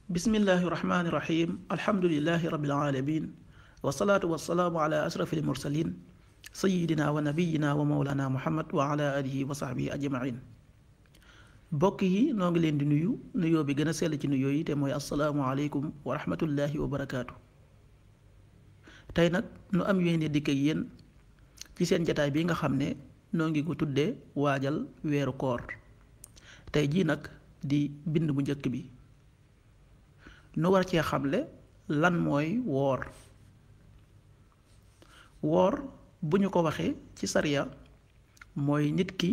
bismillahi rahmaani rahim alhamdulillahi rabbil alamin wasalaatu wasalaamu ala ashrafil mursalin sayidina wa nabiyina wa mawlana muhammad wa ala alihi wa sahbihi ajmain bokk yi noo ngi leen di nuyoo bi gën a sell ci nuyoo yi te mooy asalaamu aleykum wa rahmatullahi wa barakaatu. tey nag nu am yéene dikk ak yéen ci seen jataay bi nga xam ne noo ngi ko tuddee waajal weeru koor tey jii nag di bind bu njëkk bi nu war cee xamle lan mooy woor. woor bu ñu ko waxee ci sariya mooy nit ki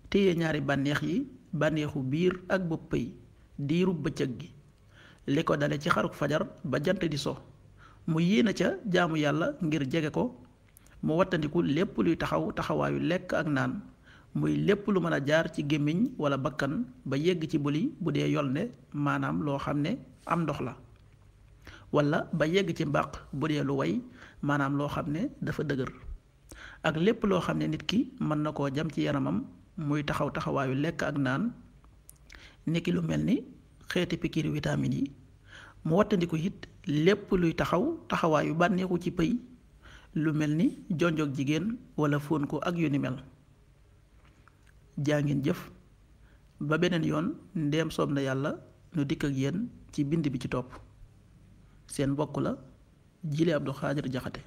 téye ñaari bànneex yi bànneexu biir ak bopp yi diiru bëccëg gi li ko dale ci xaruk fajar ba jant di so mu yéene ca jaamu yàlla ngir jege ko mu wattandiku lépp luy taxawaayu lekk ak naan muy lépp lu mën a jaar ci gémmiñ wala bakkan ba yegg ci buli bu dee yolnde maanaam loo xam ne am ndox la wala ba yegg ci mbàq bu dee lu way maanaam loo xam ne dafa dëgër ak lépp loo xam ne nit ki mën na koo jam ci yaramam muy taxawaayu lekk ak naan niki lu mel ni xeeti pikiir vitamine yi mu wattandiku it lépp luy taxawaayu bànneexu ci pëy lu mel ni jonjoog jigéen wala fóon ko ak yu ni mel. jaa ngeen jëf ba beneen yoon ndeem soob na yàlla nu dikk ak yéen ci bind bi ci topp seen mbokk la Jili Abdou Khadir Jaxate